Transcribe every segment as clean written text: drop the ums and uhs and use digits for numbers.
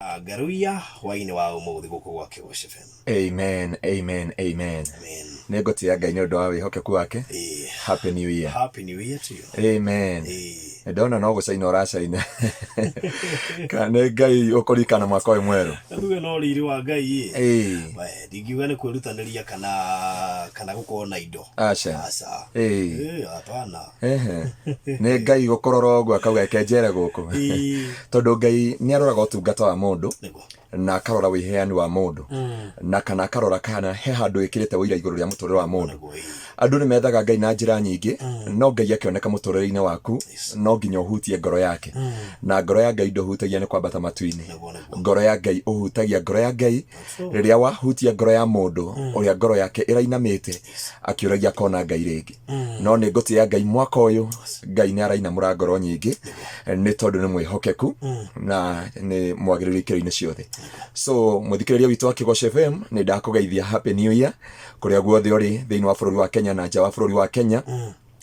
Ngaruiya hwainĩ wa ũmũthĩ gũkũ gwa Kĩgoci FM. Amen, amen, amen. Amen. Nĩ ngũtĩĩa Ngai nĩ ũndũ wa wĩhokeku wake. Happy New Year. Happy New Year to you. Amen. Ndona no gũcaina ũracaina. Kana nĩ Ngai ũkũririkana mwaka ũyũ mwerũ. Tuge no riri wa Ngai ĩ. Ĩĩ. We, ndingiuga nĩ kwĩrutanĩria kana gũkorwo na indo. Aca. Aca. Ĩĩ. Ĩ, hapana. Ehe. Nĩ Ngai gũkũrora ũguo akauga reke njere gũkũ. Ĩĩ. Tondũ Ngai nĩ aroraga ũtungata wa mũndũ Nĩguo. na akarora wĩheani wa mũndũ na kana akarora kana he handũ ĩkĩrĩte ũira igũrũ rĩa mũtũrĩre wa mũndũ. Nĩguo, ĩĩ. Andũ nĩ methaga Ngai na njĩra nyingĩ no Ngai akĩoneka mũtũrĩre-inĩ waku no nginya ũhutie ngoro yake na ngoro ya Ngai ndũhutagia nĩ kwambata matu-inĩ. Nĩguo, nĩguo. Ngoro ya Ngai ũhutagia ngoro ya Ngai rĩrĩa wahutia ngoro ya mũndũ ũrĩa ngoro yake ĩrainamĩte akĩũragia akona Ngai rĩngĩ. No nĩ ngũtĩĩa Ngai mwaka ũyũ Ngai nĩ arainamũra ngoro nyingĩ nĩ tondũ nĩ mwĩhokeku na nĩ mwagĩrĩru ikĩro-inĩ ciothe. So mũthikĩrĩria witũ wa Kĩgoco FM nĩ ndakũgeithia Happy New Year kũrĩa guothe ũrĩ thĩinĩ wa bũrũri wa Kenya na nja wa bũrũri wa Kenya.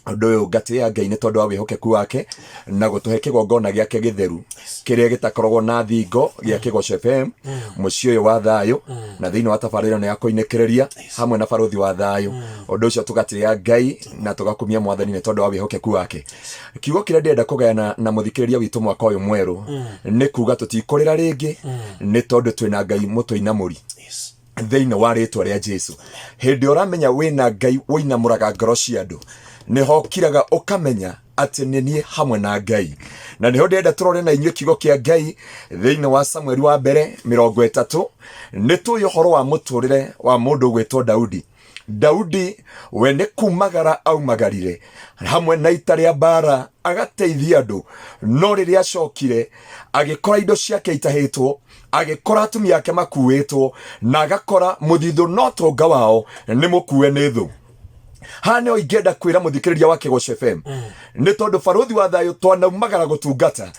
Ũndũ ũyũ ngatĩĩa Ngai nĩ tondũ wa wĩhokeku wake na gũtũhe kĩgongona gĩake gĩtheru kĩrĩa gĩtakoragwo na thingo gĩa Kĩgoco FM mũciĩ ũyũ wa thayũ na thĩinĩ wa tabarĩra ĩno ya kũinĩkĩrĩria hamwe na barũthi wa thayũ. Ũndũ ũcio tũgatĩĩa Ngai na tũgakumia mwathani nĩ tondũ wa wĩhokeku wake. Kiugo kĩrĩa ndĩrenda kũgayana na mũthikĩrĩria witũ mwaka ũyũ mwerũ nĩ kuga tũtikũrĩra rĩngĩ nĩ tondũ twĩna Ngai mũtũinamũri thĩinĩ wa rĩtwa rĩa Jesu. Hĩndĩ ũramenya wĩna Ngai ũinamũraga ngoro cia andũ nĩho ũkiraga ũkamenya atĩ nĩ niĩ hamwe na Ngai. Na nĩho ndĩrenda tũrore na inyuĩ kiugo kĩa Ngai thĩinĩ wa Samueli wa mbere 30. Nĩ tũĩ ũhoro wa mũtũrĩre wa mũndũ ũgwĩtwo Daudi. Daudi we nĩ kumagara aumagarire hamwe na ita rĩa mbara agateithia andũ, no rĩrĩa acokire agĩkora indo ciake itahĩtwo, agĩkora atumia ake makuĩtwo, na agakora mũthithũ no ũtonga wao nĩ mũkue nĩ thũ. Haha nĩho ingĩenda kwĩra mũthikĩrĩria wa Kĩgoco FM nĩ tondũ barũthi wa thayũ twanaumagara gũtungata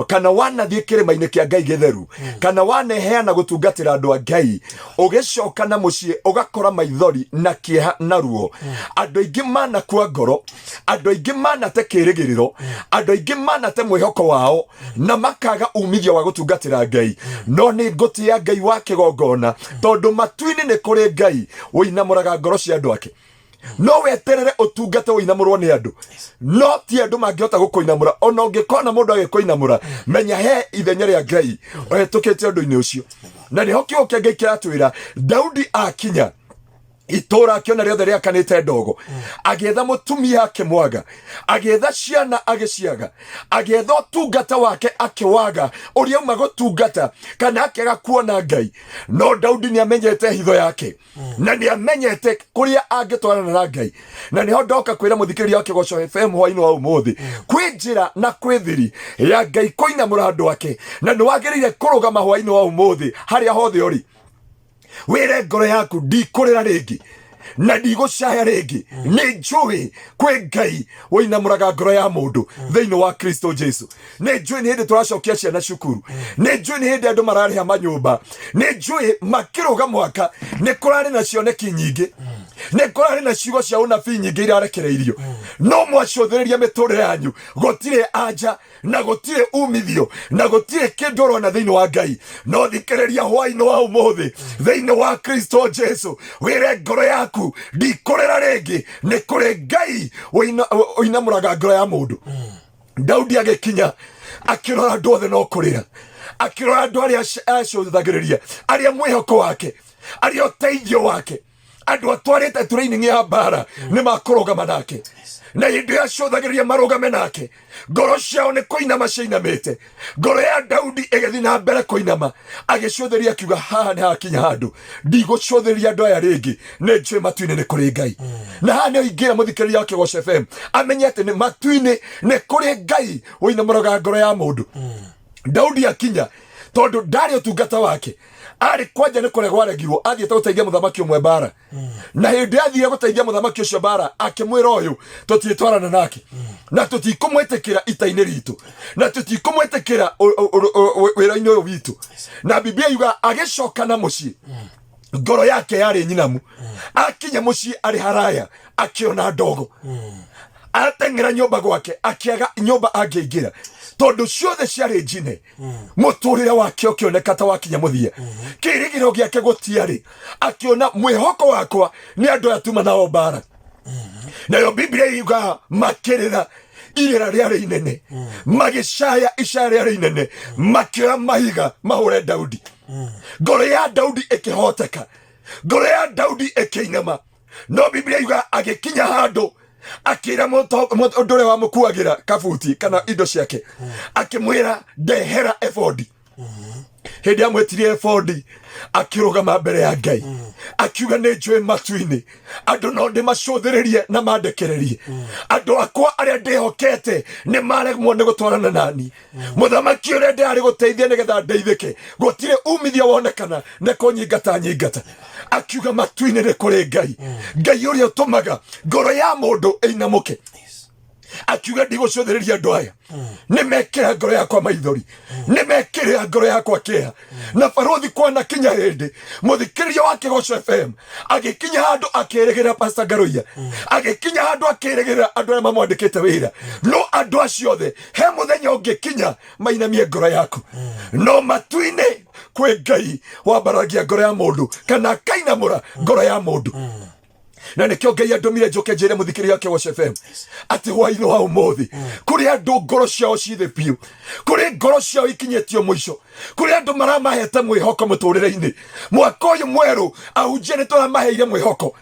kana wanathiĩ kĩrĩma-inĩ kĩa Ngai gĩtheru kana waneheana gũtungatĩra andũ a Ngai ũgĩcoka na mũciĩ ũgakora maithori na kĩeha na ruo. Andũ aingĩ manakua ngoro, andũ aingĩ manate kĩrĩgĩrĩro, andũ aingĩ manate mwĩhoko wao na makaga umithio wa gũtungatĩra Ngai. No nĩ ngũtĩĩa Ngai wa kĩgongona tondũ matu-inĩ nĩ kũrĩ Ngai ũinamũraga ngoro cia andũ ake. No weterere ũtungate ũinamũrwo nĩ andũ, no ti andũ mangĩhota gũkũinamũra. Ona ũngĩkona mũndũ agĩkũinamũra, menya he ithenya rĩa Ngai ũhetũkĩte ũndũ-inĩ ũcio. Na nĩho kiugo kĩa Ngai kĩratwĩra Daudi akinya itũra akĩona rĩothe rĩakanĩte ndogo, agĩetha mũtumia akĩmwaga, agĩetha ciana agĩciaga, agĩetha ũtungata wake akĩwaga ũrĩa auma gũtungata kana akĩaga kuona Ngai. No Daudi nĩ amenyete hitho yake na nĩ amenyete kũrĩa angĩtwarana na Ngai. Na nĩho ndoka kwĩra mũthikĩrĩria wa Kĩgoco FM hwainĩ wa ũmũthĩ, kwĩ njĩra na kwĩ thiri ya Ngai kũinamũra andũ ake, na nĩ wagĩrĩire kũrũgama hwainĩ wa ũmũthĩ harĩa hothe ũrĩ wĩre ngoro yaku ndikũrĩra rĩngĩ na ndigũcaya rĩngĩ, nĩ njũĩ kwĩ Ngai ũinamũraga ngoro ya mũndũ thĩinĩ wa Kristo Jesu. Nĩ njũĩ nĩ hĩndĩ tũracokia ciana cukuru, nĩ njũĩ nĩ hĩndĩ andũ mararĩha manyũmba, nĩ njũĩ makĩrũga mwaka nĩ kũrarĩ na cioneki nyingĩ, nĩ kũrarĩ na ciugo cia ũnabii nyingĩ irarekereirio, no mwacũthĩrĩria mĩtũrĩre yanyu gũtirĩ anja na gũtirĩ umithio na gũtirĩ kĩndũ ũrona thĩinĩ wa Ngai. No thikĩrĩria hwainĩ wa ũmũthĩ thĩinĩ wa Kristo Jesu, wĩre ngoro yaku ndikũrĩra rĩngĩ, nĩ kũrĩ Ngai ũinamũraga ngoro ya mũndũ. Daudi agĩkinya akĩrora andũ othe no kũrĩra, akĩrora andũ arĩa acũthagĩrĩria, arĩa mwĩhoko wake, arĩa ũteithio wake, andũ atwarĩte training ya mbara nĩ makũrũgama nake, na hĩndĩ ĩyo acũthagĩrĩria marũgame nake, ngoro ciao nĩ kũinama ciainamĩte. Ngoro ya Daudi ĩgĩthiĩ na mbere kũinama, agĩcũthĩrĩria akiuga, haha nĩ hakinya handũ ndigũcũthĩrĩria andũ aya rĩngĩ, nĩ njũĩ matu-inĩ nĩ kũrĩ Ngai. Na haha nĩho ingĩra mũthikĩrĩria wa Kĩgoco FM amenye atĩ nĩ matu-inĩ nĩ kũrĩ Ngai ũinamũraga ngoro ya mũndũ. Daudi akinya tondũ ndarĩ ũtungata wake arĩ kwanja nĩ kũregwo aregirwo, athiĩte gũteithia mũthamaki ũmwe mbara, na hĩndĩ athire gũteithia mũthamaki ũcio mbara akĩmwĩra ũyũ tũtiĩtwarana nake na tũtikũmwĩtĩkĩra ita-inĩ ritũ na tũtikũmwĩtĩkĩra wĩra-inĩ ũyũ witũ. Na Biblia yuga agĩcoka na mũciĩ ngoro yake yarĩ nyinamu, akinya mũciĩ arĩ haraya akĩona ndogo, ateng'era nyũmba gwake akĩaga nyũmba angĩingĩra. Tondũ ciothe ciarĩ njine, mũtũrĩre wake ũkĩoneka ta wakinya mũthia, kĩrĩgĩrĩro gĩake gũtiarĩ. Akĩona mwĩhoko wakwa nĩ andũ aya tuma nao mbara. Nayo Biblia yugaga makĩrĩra irĩra rĩarĩ inene, magĩcaya icaya rĩarĩ inene, makĩoya mahiga mahũre Daudi. Ngoro ya Daudi ĩkĩhoteka, ngoro ya Daudi ĩkĩinama. No Biblia yugaga agĩkinya handũ akĩra mũndũ ũrĩa wamũkuagĩra kabuti kana indo ciake, akĩmwĩra, "Ndehera ebodi." Hĩndĩ amwĩtirie ebodi, akĩrũgama mbere ya Ngai, akiuga, "Nĩ njũĩ matu-inĩ andũ no ndĩmacũthĩrĩrie na mandekererie. Andũ akwa arĩa ndĩhokete nĩ maremwo nĩ gũtwarana nani. Mũthamaki ũrĩa ndĩrarĩ gũteithia nĩgetha ndeithĩke, gũtirĩ umithio wonekana, nĩ kũnyingata nyingata." Akiuga, "Matu-inĩ nĩ kũrĩ Ngai, Ngai ũrĩa ũtũmaga ngoro ya mũndũ ĩinamũke." Akiuga, "Ndigũcũthĩrĩria andũ aya, nĩ mekĩra ngoro yakwa maithori, nĩ mekĩra ngoro yakwa kĩeha." Na barũthi kwana kinya hĩndĩ mũthikĩrĩria wa Kĩgoco FM agĩkinya handũ akĩrĩgĩrĩra Pastor Ngaruiya, agĩkinya handũ akĩrĩgĩrĩra andũ arĩa mamwandĩkĩte wĩra. No andũ acio othe he mũthenya ũngĩkinya mainamie ngoro yaku. No matu-inĩ kwĩ Ngai wambaragia ngoro ya mũndũ kana akainamũra ngoro ya mũndũ. Na nĩkĩo Ngai andũmire njũke njĩre mũthikĩrĩria wa Kĩgoco FM atĩ hwainĩ wa ũmũthĩ kũrĩ andũ ngoro ciao cithĩ biũ, kũrĩ ngoro ciao ikinyĩtio mũico, kũrĩ andũ maramahete mwĩhoko mũtũrĩre-inĩ. Mwaka ũyũ mwerũ ahunjia nĩ tũramaheire mwĩhoko,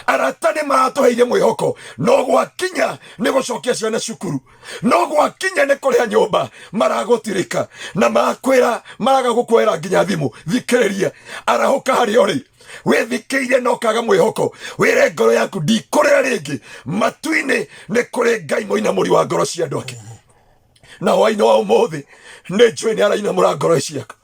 arata nĩ maratũheire mwĩhoko, no gwakinya nĩ gũcokia ciana cukuru, no gwakinya nĩ kũrĩa nyũmba, maragũtirĩka na marakwĩra maraga gũkuoera nginya thimũ. Thikĩrĩria, arahũka harĩa ũrĩ wĩthikĩire na ũkaga mwĩhoko, wĩre ngoro yaku, "Ndikũrĩra rĩngĩ, matu-inĩ nĩ kũrĩ Ngai mũinamũri wa ngoro cia andũ ake." Na hwainĩ wa ũmũthĩ nĩ njũĩ nĩ arainamũra ngoro ciaku,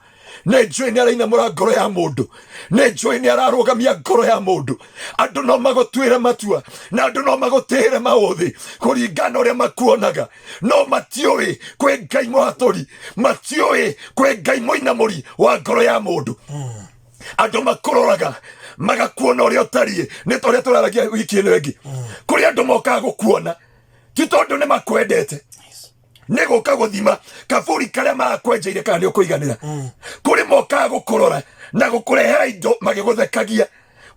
nĩ njũĩ nĩ arainamũra ngoro ya mũndũ, nĩ njũĩ nĩ ararũgamia ngoro ya mũndũ. Andũ no magũtuĩre matua na andũ no magũtĩĩre maũthĩ kũringana na ũrĩa makuonaga, no matiũĩ kwĩ Ngai mũhatũri, matiũĩ kwĩ Ngai mũinamũri wa ngoro ya mũndũ. Andũ makũroraga magakuona ũrĩa ũtariĩ, nĩ ta ũrĩa tũraragia wiki ĩno ĩngĩ. Kũrĩ andũ mokaga gũkuona ti tondũ nĩ makwendete, nĩ gũka gũthima kaburi karĩa marakwenjeire kana nĩ ũkũiganĩra. Kũrĩ mokaga gũkũrora na gũkũrehera indo magĩgũthekagia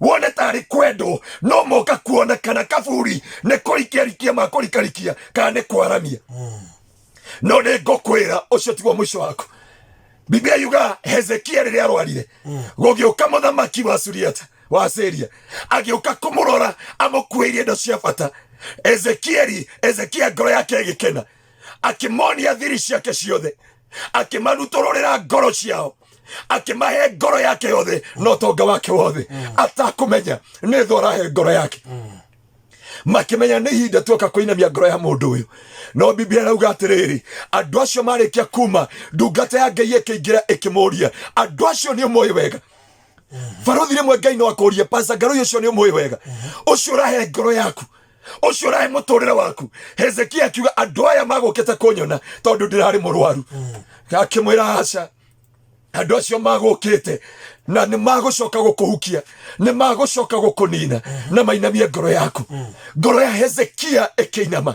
wone tarĩ kwendwo, no moka kuona kana kaburi nĩ kũrikiarikia makũrikarikia kana nĩ kwaramia. No nĩ ngũkwĩra ũcio tiguo mũico waku. Biblia yuga Hezekia rĩrĩa arwarire, gũgĩũka mũthamaki wa Suriata, wa Syria, agĩũka kũmũrora amũkuĩire indo cia bata. Ezekieli, Ezekia ngoro yake ĩgĩkena, akĩmonia thiri ciake ciothe, akĩmarutũrũrĩra ngoro ciao, akĩmahe ngoro yake yothe na ũtonga wake wothe, atakũmenya nĩ thũ arahe ngoro yake. Makĩmenya nĩ ihinda tuoka kũinamia ngoro ya mũndũ ũyũ. No Biblia ĩrauga atĩrĩrĩ, andũ acio marĩkia kuma, ndungata ya Ngai ĩkĩingĩra ĩkĩmũria, "Andũ acio nĩ ũmoĩ wega?" Barũthi, rĩmwe Ngai no akũrie, "Pasa Ngarũi, ũcio nĩ ũmũĩ wega, ũcio ũrahe ngoro yaku, ũcio ũrahe mũtũrĩre waku?" Hezekia akiuga, "Andũ aya magũkĩte kũnyona tondũ ndĩrarĩ mũrwaru." Akĩmwĩra, "Aca, andũ acio magũkĩte na nĩ magũcoka gũkũhukia, nĩ magũcoka gũkũnina na mainamie ngoro yaku." Ngoro ya Hezekia ĩkĩinama,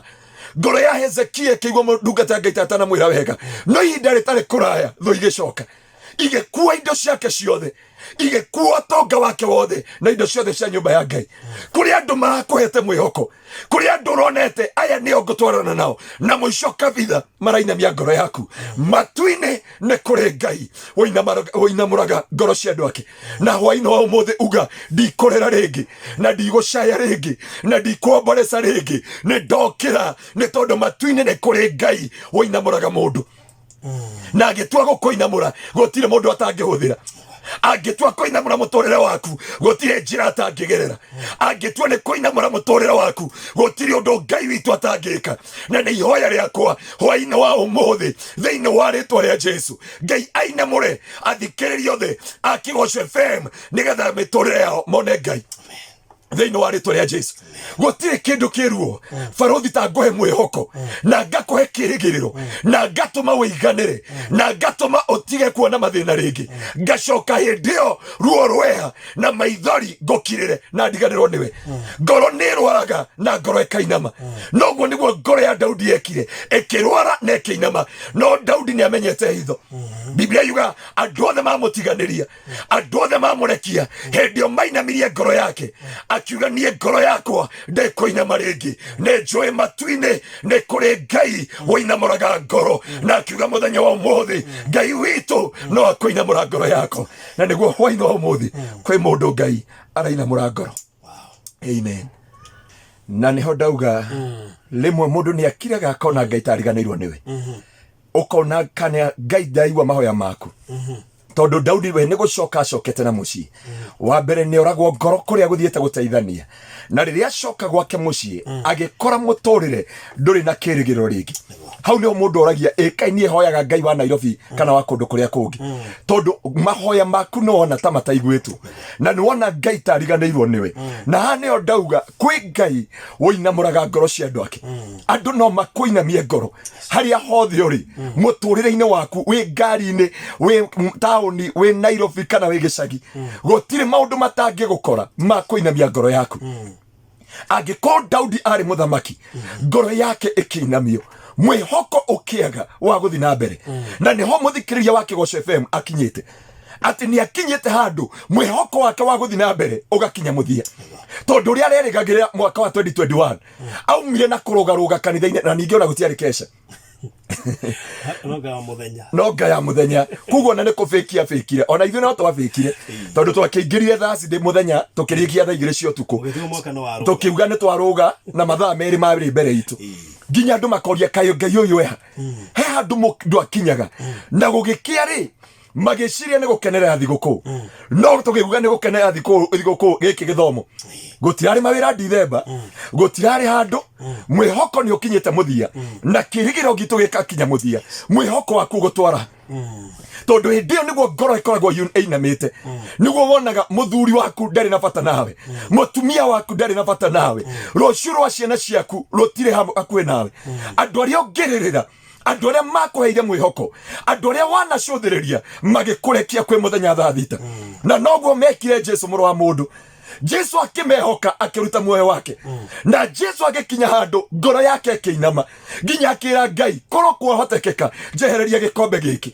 ngoro ya Hezekia ĩkĩigua ndungata ya Ngai tatanamwĩra wega. No ihinda rĩtarĩ kũraya thũ igĩcoka igĩkua indo ciake ciothe, igĩkua ũtonga wake wothe na indo ciothe cia nyũmba ya Ngai. Kũrĩ andũ marakũhete mwĩhoko, kũrĩ andũ ũronete aya nĩo ngũtwarana nao, na mũico kabitha marainamia ngoro yaku. Matu-inĩ nĩ kũrĩ Ngai ũinamũraga ngoro cia andũ ake. Na hwainĩ wa ũmũthĩ uga, "Ndikũrĩra rĩngĩ na ndigũcaya rĩngĩ na ndikwomboreca rĩngĩ, nĩ ndokĩra, nĩ tondũ matu-inĩ nĩ kũrĩ Ngai ũinamũraga mũndũ." Na angĩtua gũkũinamũra, gũtirĩ mũndũ atangĩhũthĩra. Angĩtua kũinamũra mũtũrĩre waku, gũtirĩ njĩra atangĩgerera. Angĩtua nĩ kũinamũra mũtũrĩre waku, gũtirĩ ũndũ Ngai witũ atangĩka. Na nĩ ihoya rĩakwa hwainĩ wa ũmũthĩ thĩinĩ wa rĩtwa rĩa Jesu, Ngai ainamũre athikĩrĩria othe a Kĩgoco FM nĩgetha mĩtũrĩre yao mone Ngai. Thĩinĩ wa rĩtwa rĩa Jesu, gũtirĩ kĩndũ kĩruo barothi ta ngũhe mwĩhoko na ngakũhe kĩrĩgĩrĩro na ngatũma wĩiganĩre na ngatũma ũtige kuona mathĩna rĩngĩ, ngacoka hĩndĩ ĩyo ruo rweha na maithori ngũkirĩre na ndiganĩrwo nĩwe. Ngoro nĩ ĩrwaraga na ngoro ĩkainama. Noguo nĩguo ngoro ya Daudi yekire, ĩkĩrwara na ĩkĩinama. No Daudi nĩ amenyete hitho. Biblia yuga andũ othe mamũtiganĩria, andũ othe mamũrekia, hĩndĩ ĩyo mainamirie ngoro yake, akiuga, "Niĩ ngoro yakwa ndĩkũinama rĩngĩ, nĩ njũĩ matu-inĩ nĩ kũrĩ Ngai ũinamũraga ngoro." Na akiuga, mũthenya wa ũmũthĩ Ngai witũ no akũinamũra ngoro yako. Na nĩguo hwainĩ wa ũmũthĩ kwĩ mũndũ Ngai arainamũra ngoro. Amen. Na nĩho ndauga rĩmwe mũndũ nĩ akiraga akona Ngai tariganĩirwo nĩwe, ũkona kana Ngai ndaigua mahoya maku, tondũ Daudi we nĩ gũcoka acokete na mũciĩ. Wa mbere nĩ oragwo ngoro kũrĩa gũthiĩte gũteithania, na rĩrĩa acoka gwake mũciĩ agĩkora mũtũrĩre ndũrĩ na kĩrĩgĩrĩro rĩngĩ. Hau nĩho mũndũ oragia, ĩkai niĩ hoyaga Ngai wa Nairobi kana wa kũndũ kũrĩa kũngĩ, tondũ mahoya maku nĩ wona ta mataiguĩtwo na nĩ wona Ngai tariganĩirwo nĩwe. Na haha nĩho ndauga kwĩ Ngai ũinamũraga ngoro cia andũ ake. Andũ no makũinamie ngoro harĩa hothe ũrĩ mũtũrĩre-inĩ waku, wĩ ngari-inĩ, wĩ taũni, wĩ Nairobi kana wĩ gĩcagi, gũtirĩ maũndũ matangĩgũkora ma kũinamia ngoro yaku. Angĩkorwo Daudi arĩ mũthamaki, ngoro yake ĩkĩinamio, mwĩhoko ũkĩaga wa gũthiĩ na mbere, na nĩho mũthikĩrĩria wa Kĩgoco FM akinyĩte, atĩ nĩ akinyĩte handũ mwĩhoko wake wa gũthiĩ na mbere ũgakinya mũthia, tondũ ũrĩa arerĩgagĩrĩra mwaka wa 2021 aumire na kũrũgarũga kanitha-inĩ, na ningĩ ona gũtiarĩ keca. No nga mũthenya. No nga ya mũthenya. Koguo ona nĩ kũbĩkia bĩkire, ona ithuĩ no twabĩkire, tondũ twakĩingĩrire thaa cindĩ mũthenya, tũkĩrĩkia thaa 2 cia ũtukũ. Ũgĩtua mwaka nĩ warũga. Tũkiuga nĩ twarũga na mathaa 2 marĩ mbere itũ, nginya andũ makoria, "Kaĩ Ngai ũyũ eha?" He handũ mũndũ akinyaga na gũgĩkĩa rĩ, magĩciria nĩ gũkenerera thigũkũ, no tũkĩuga nĩ gũkenerera thigũkũ gĩkĩ gĩthomo, gũtirarĩ mawĩra Ndithemba, gũtirarĩ handũ. Mwĩhoko nĩ ũkinyĩte mũthia na kĩrĩgĩro gitũ gĩkakinya mũthia. Mwĩhoko waku gũtwara, tondũ hĩndĩ ĩyo nĩguo ngoro ĩkoragwo ĩinamĩte, nĩguo wonaga mũthuri waku ndarĩ na bata nawe, mũtumia waku ndarĩ na bata nawe, rũciũ rwa ciana ciaku rũtirĩ hakuhĩ nawe, andũ arĩa ũngĩrĩrĩra, andũ arĩa makũheire mwĩhoko, andũ arĩa wanacũthĩrĩria magĩkũrekia kwĩ mũthenya thaa 6. Na noguo mekire Jesu mũrũ wa mũndũ. Jesu akĩmehoka, akĩruta muoyo wake. Na Jesu agĩkinya handũ ngoro yake ĩkĩinama, nginya akĩra Ngai, "Korwo kwahotekeka, njehereria gĩkombe gĩkĩ,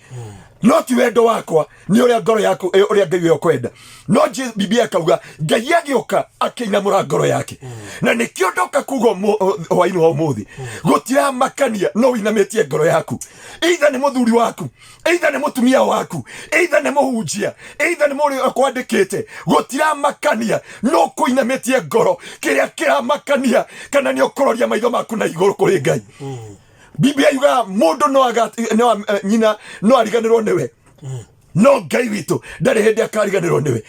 no ti wendo wakwa, nĩ ũrĩa ngoro yaku, ũrĩa Ngai we ũkwenda." No Biblia akauga Ngai agĩũka akĩinamũra ngoro yake. Na nĩkĩo ndoka kuga hwainĩ wa ũmũthĩ, gũtiramakania no ũinamĩtie ngoro yaku, either nĩ mũthuri waku, either nĩ mũtumia waku, either nĩ mũhunjia, either nĩ mũrĩa ũkwandĩkĩte, gũtiramakania no kũinamĩtie ngoro. Kĩrĩa kĩramakania kana nĩ ũkũroria maitho maku na igũrũ kũrĩ Ngai. Biblia yugaga mũndũ no aga no nyina no ariganĩrwo nĩwe, no Ngai witũ ndarĩ hĩndĩ akariganĩrwo nĩwe.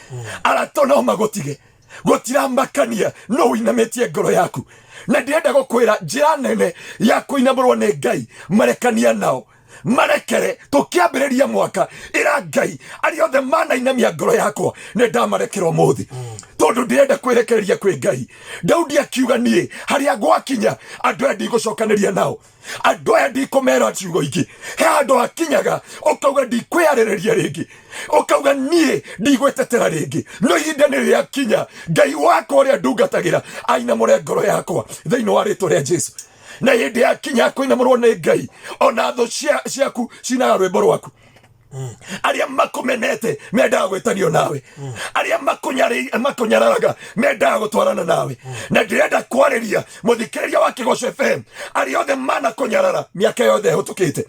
Arata no magũtige, gũtiramakania no ũinamĩtie ngoro yaku. Na ndĩrenda gũkwĩra njĩra nene ya kũinamũrwo nĩ Ngai, marekania nao, marekere. Tũkĩambĩrĩria mwaka, ĩra Ngai, arĩa othe manainamia ngoro yakwa nĩ ndamarekera ũmũthĩ, tondũ ndĩrenda kwĩrekereria kwĩ Ngai. Daudi akiuga, "Niĩ harĩa gwakinya, andũ aya ndigũcokanĩria nao, andũ aya ndikũmera ciugo ingĩ." He handũ hakinyaga ũkauga, "Ndikwĩarĩrĩria rĩngĩ," ũkauga, "Niĩ ndigwĩtetera rĩngĩ." No ihinda nĩ rĩakinya Ngai wakwa ũrĩa ndungatagĩra ainamũre ngoro yakwa thĩinĩ wa rĩtwa rĩa Jesu. Na hĩndĩ yakinya kũinamũrwo nĩ Ngai, ona thũ ciaku cinaga rwĩmbo rwaku. Arĩa makũmenete mendaga gwĩtanio nawe, arĩa makũnyararaga mendaga gũtwarana nawe. Na ndĩrenda kwarĩria mũthikĩrĩria wa Kĩgoco FM, arĩa othe manakũnyarara mĩaka yothe ĩhĩtũkĩte,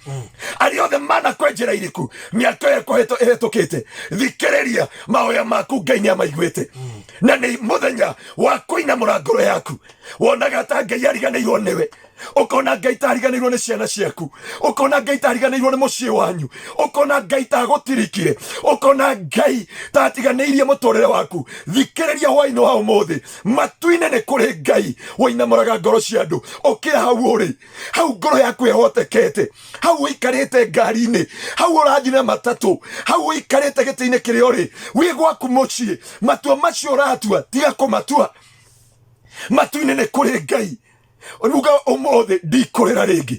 arĩa othe manakwenjera iriku mĩaka ĩyo ĩhĩtũkĩte, thikĩrĩria, mahoya maku Ngai nĩ amaiguĩte. Na nĩ mũthenya wa kũinamũra ngoro yaku. Wonaga ta Ngai ariganĩirwo nĩwe, ũkona Ngai ta ariganĩirwo nĩ ciana ciaku, ũkona Ngai ta ariganĩirwo nĩ mũciĩ wanyu, ũkona Ngai ta agũtirikire, ũkona Ngai ta atiganĩirie mũtũrĩre waku, thikĩrĩria hwainĩ wa ũmũthĩ, matu-inĩ nĩ kũrĩ Ngai ũinamũraga ngoro cia andũ. Ũkĩra hau ũrĩ, hau ngoro yaku ĩhotekete, hau ũikarĩte ngari-inĩ, hau ũrathiĩ na matatũ, hau ũikarĩte gĩtĩ-inĩ kĩrĩa ũrĩ, wĩ gwaku mũciĩ, matua macio ũratua, tiga kũmatua. Matu-inĩ nĩ kũrĩ Ngai. Uga ũmũthĩ ndikũrĩra rĩngĩ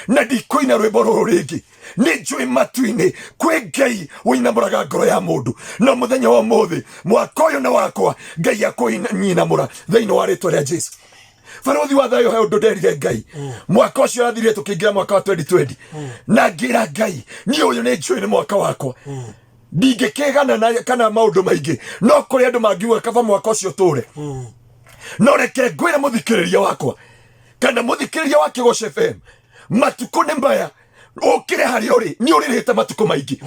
na ndikũina rwĩmbo rũrũ rĩngĩ. Nĩ njũĩ matu-inĩ kwĩ Ngai ũinamũraga ngoro ya mũndũ. No mũthenya wa ũmũthĩ, mwaka ũyũ nĩ wakwa, Ngai akũnyinamũra thĩinĩ wa rĩtwa rĩa Jesu. Barũthi wa thayũ, he ũndũ nderire Ngai mwaka ũcio ũrathirire tũkĩingĩra mwaka wa 2020, na ngĩra Ngai, niĩ ũyũ nĩ njũĩ nĩ mwaka wakwa, ndingĩkĩgana na kana maũndũ maingĩ, no kũrĩ andũ mangiuga kaba mwaka ũcio tũre. No reke ngwĩre mũthikĩrĩria wakwa kana mũthikĩrĩria wa Kĩgoco FM, matukũ nĩ maya, ũkĩre harĩa ũrĩ. Nĩ ũrĩrĩte matukũ maingĩ,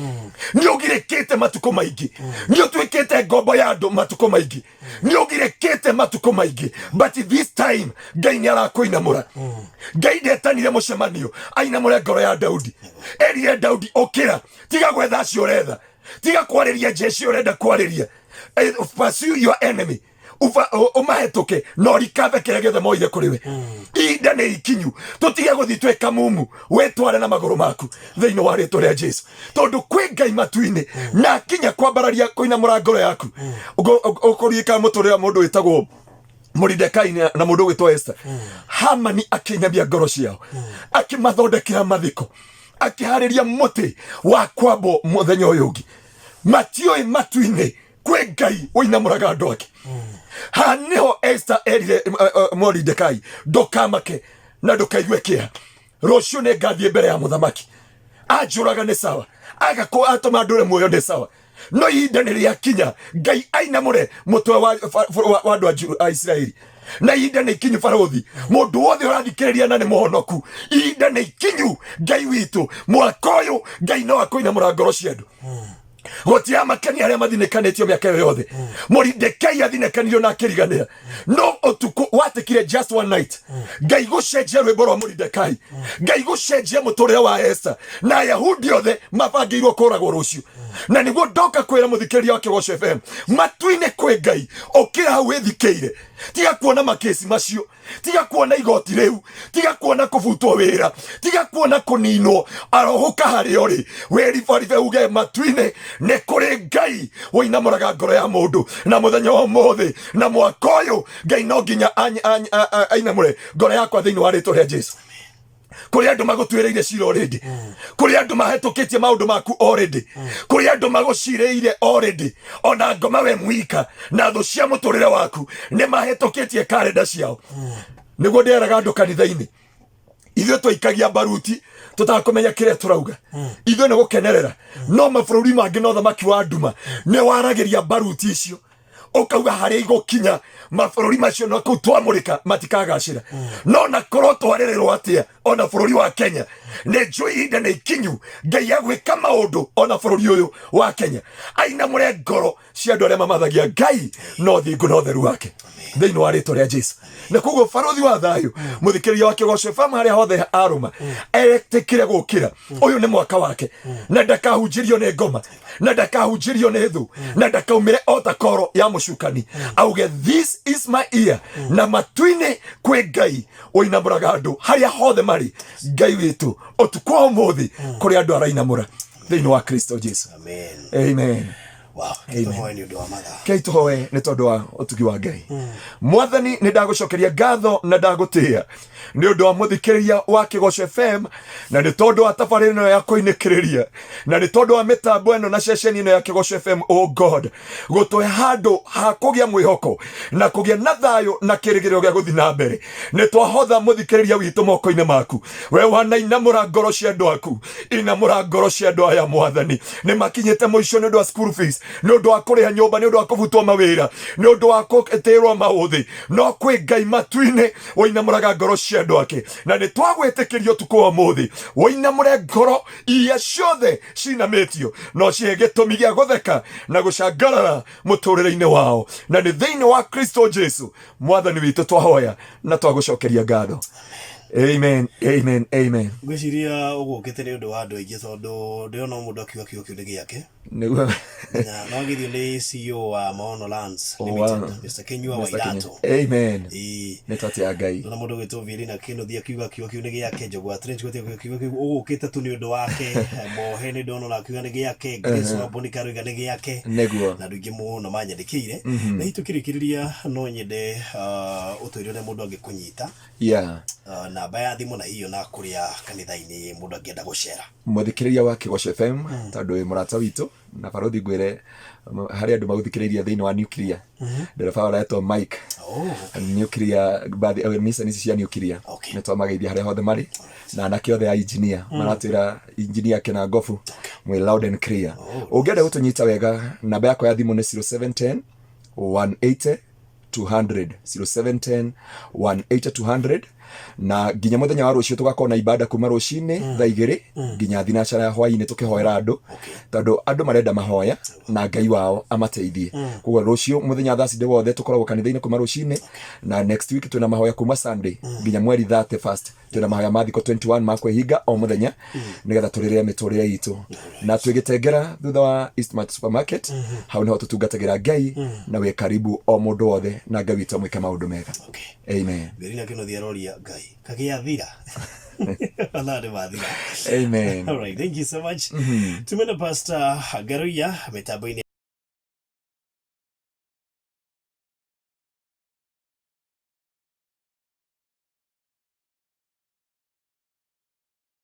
nĩ ũgirĩkĩte matukũ maingĩ, nĩ ũtuĩkĩte ngombo ya andũ matukũ maingĩ, nĩ ũgirĩkĩte matukũ maingĩ, but this time Ngai nĩ arakũinamũra. Ngai ndetanire mũcemanio ainamũre ngoro ya Daudi. Erire Daudi, ũkĩra, tiga gwetha acio ũretha, tiga kwarĩria jeshi ũrenda kwarĩria. Pursue your enemy, ũmahĩtũke na ũrikabe kĩrĩa gĩothe moire kũrĩ we. Ihinda nĩ ikinyu tũtige gũthiĩ twĩ kamumu, wĩtware na magũrũ maku thĩinĩ wa rĩtwa rĩa Jesu, tondũ kwĩ Ngai matu-inĩ na akinya kwambararia kũinamũra ngoro yaku. Ũkũririkana mũtũrĩre wa mũndũ wĩtagwo Moridekai na mũndũ ũgwĩtwo Esther. Hamani akĩinamia ngoro ciao, akĩmathondekera mathiko, akĩharĩria mũtĩ wa kwambwo mũthenya ũyũ ũngĩ. Matiũĩ matu-inĩ kwĩ Ngai ũinamũraga andũ ake. Haha nĩho Esther erire Moridekai, ndũkamake na ndũkaigue kĩeha, rũciũ nĩ ngathiĩ mbere ya mũthamaki. Anjũraga nĩ sawa, aga atũma ndũre muoyo nĩ sawa, no ihinda nĩ rĩakinya Ngai ainamũre mũtwe wa andũ a Isiraeli. Na ihinda nĩ ikinyu, barũthi, mũndũ wothe ũrathikĩrĩria na nĩ mũhonoku, ihinda nĩ ikinyu Ngai witũ, mwaka ũyũ Ngai no akũinamũra ngoro cia andũ. Gũtiramakenia arĩa mathinĩkanĩtio mĩaka ĩyo yothe. Mũridekei athinĩkanirio na akĩriganĩra, no ũtukũ watĩkire, just one night, Ngai gũcenjia rwĩmbo rwa Mũridekai, Ngai gũcenjia mũtũrĩre wa Esther na Ayahudi othe mabangĩirwo kũragwo rũciũ. Na nĩguo ndoka kwĩra mũthikĩrĩria wa Kĩgoco FM, matu-inĩ kwĩ Ngai. Ũkĩra hau wĩthikĩire, tiga kuona makĩci macio, tiga kuona igoti rĩu, tiga kuona kũbutwo wĩra, tiga kuona kũninwo. Arohũka harĩa ũrĩ, wĩribaribe, uge matu-inĩ nĩ kũrĩ Ngai ũinamũraga ngoro ya mũndũ. Na mũthenya wa ũmũthĩ na mwaka ũyũ, Ngai no nginya ainamũre ngoro yakwa thĩinĩ wa rĩtwa rĩa Jesu. Kũrĩ andũ magũtuĩrĩire cira already, kũrĩ andũ mahĩtũkĩtie maũndũ maku already, kũrĩ andũ magũcirĩire already. Ona ngoma we mwika na thũ cia mũtũrĩre waku nĩ mahĩtũkĩtie karenda ciao. Nĩguo ndĩeraga andũ kanitha-inĩ, ithuĩ twaikagia mbaruti tũtakũmenya kĩrĩa tũrauga, ithuĩ nĩ gũkenerera. No mabũrũri mangĩ na ũthamaki wa nduma nĩ waragĩria mbaruti icio, ũkauga harĩa igũkinya mabũrũri macio na kũu twamũrĩka matikagacĩra. No na korwo twarĩrĩrwo atĩa, ona bũrũri wa Kenya, nĩ njũĩ ihinda nĩ ikinyu Ngai agwĩka maũndũ ona bũrũri ũyũ wa Kenya, ainamũre ngoro cia andũ arĩa mamathagia Ngai no thingu na ũtheru wake thĩinĩ wa rĩtwa rĩa Jesu. Na koguo barũthi wa thayũ, mũthikĩrĩria wa Kĩgoco FM, harĩa hothe arũma, etĩkĩre gũkĩra, ũyũ nĩ mwaka wake, na ndakahunjĩrio nĩ ngoma, na ndakahunjĩrio nĩ thũ, na ndakaumĩre o ta koro ya mũcukani. Auge, "This is my year." Na matu-inĩ kwĩ Ngai ũinamũraga andũ harĩa hothe marĩ. Ngai witũ ũtukũ wa ũmũthĩ kũrĩ andũ arainamũra thĩinĩ wa Kristo Jesu. Amen. Amen. Wow. Tũhoe nĩ ũndũ wa mathaa. Kei tũhoe nĩ tondũ wa ũtugi wa Ngai. Mwathani, nĩ ndagũcokeria ngatho na ndagũtĩĩa nĩ ũndũ wa mũthikĩrĩria wa Kĩgoco FM, na nĩ tondũ wa tabarĩra ĩno ya kũinĩkĩrĩria, na nĩ tondũ wa mĩtambo ĩno na ceceni ĩno ya Kĩgoco FM. Oh God, gũtũhe handũ ha kũgĩa mwĩhoko na kũgĩa na thayũ na kĩrĩgĩrĩro gĩa gũthiĩ na mbere. Nĩ twahotha mũthikĩrĩria witũ moko-inĩ maku. We wanainamũra ngoro cia andũ aku, inamũra ngoro cia andũ aya. Mwathani, nĩ makinyĩte mũico nĩ ũndũ wa school fees, nĩ ũndũ wa kũrĩha nyũmba, nĩ ũndũ wa kũbutwo mawĩra, nĩ ũndũ wa kũtĩrwo maũthĩ. No kwĩ Ngai matu-inĩ ũinamũraga ngoro cia andũ ake, na nĩ twagwĩtĩkĩria ũtukũ wa ũmũthĩ ũinamũre ngoro iria ciothe cinamĩtio, no cihe gĩtũmi gĩa gũtheka na gũcangarara mũtũrĩre-inĩ wao. Na nĩ thĩinĩ wa Kristo Jesu Mwathani witũ twahoya na twagũcokeria ngatho. Amen, amen, amen. Ngwĩciria ũgũkĩte nĩ ũndũ wa andũ aingĩ, tondũ ndĩrona o mũndũ akiuga kiugo kĩu nĩ gĩake. Nĩguo. Na no agithio nĩ CEO wa Maono Lands Oh, Limited, wow. Mr. Kinyua Mr. Kinyua. Wairatu. Amen. Ĩĩ. Nĩ twatĩa Ngai. Ndona mũndũ ũgwĩtwo Virina Kĩnuthia akiuga kiugo kĩu nĩ gĩake, Njogu wa Trench Coat akiuga kiugo kĩu ũgũkĩte tu nĩ ũndũ wake, Mohe nĩ ndona ona akiuga nĩ gĩake, Grace Wambũni Karuiga nĩ gĩake. Nĩguo. Na andũ aingĩ mũno manyandĩkĩire. Na hihi tũkĩrĩkĩrĩria no nyende ũtwĩre ũrĩa mũndũ angĩkũnyita, namba ya thimũ na hihi ona kũrĩa kanitha-inĩ mũndũ angĩenda gũcera. Mũthikĩrĩria wa Kĩgoco FM, tondũ wĩ mũrata witũ na barothi, ngwĩre harĩ andũ magũthikĩrĩirie thĩinĩ wa nuclear, ndereba ũretwo Mike. Nuclear bathi, mission ici cia nuclear. Nĩ twamageithia harĩa hothe marĩ na anake othe a engineer, maratwĩra engineer kena ngobu mwĩ loud and clear. Ũngĩenda gũtũnyita wega, namba yakwa ya thimũ nĩ 0710 180 200, 0710 180 200. Na nginya mũthenya wa rũciũ tũgakorwo na ibada kuma rũcinĩ thaa 2 nginya thinacara ya hwainĩ, tũkĩhoera andũ, tondũ andũ marenda mahoya na Ngai wao amateithie. Koguo rũciũ mũthenya Thursday wothe tũkoragwo kanitha-inĩ kuma rũcinĩ, na next week twĩna mahoya kuma Sunday nginya mweri 31st. Twĩna mahoya ma thikũ 21 ma kwĩhinga o mũthenya nĩgetha tũrĩrĩre mĩtũrĩre itũ, na twĩgĩtengera thutha wa Eastmart Supermarket. Hau nĩho tũtungatagĩra Ngai, na wĩ karibu o mũndũ wothe, na Ngai witũ amwĩke maũndũ mega. Amen. Virina Kĩnuthia aroria Ngai kagĩathira, mathaa nĩ mathira. Amen. All right, thank you so much. Tumena Pastor Ngaruiya mĩtambo-inĩ.